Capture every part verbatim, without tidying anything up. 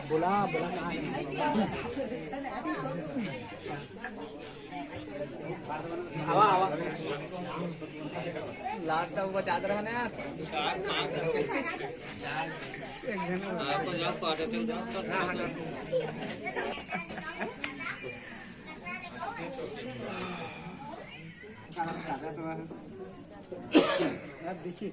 बोला, बोला, कहाँ है? आवा, आवा। लास्ट तक बचा रहा ना यार। यार देखिए।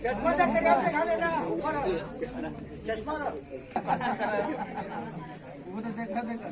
चश्मा चेक करके आप दिखा देना, ऊपर चश्मा लो। वो तो देखा, देखा।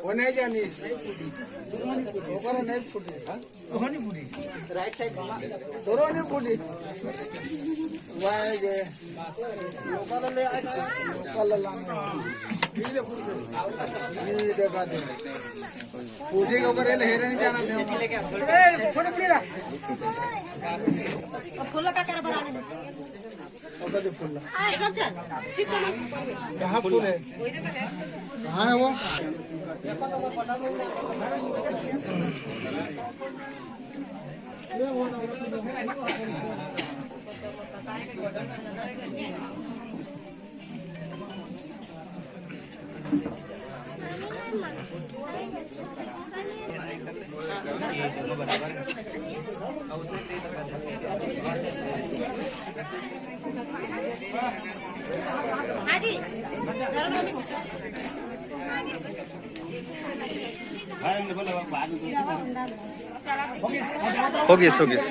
वो नहीं जानी। ओकरा नहीं फूटी, हाँ? दोनों नहीं फूटी। लोकल ले आए थे, लोकल लाने। ये देखा दे। पूजे के ऊपर ये हेरे नहीं जाना दे। ए, फोटो क्लियर है। अब फूल का कर बनाने में। ओकर दे फूल। ए, रुक जा। ठीक है। कहाँ फूल है? कहाँ है वो? हो गइस, हो गइस।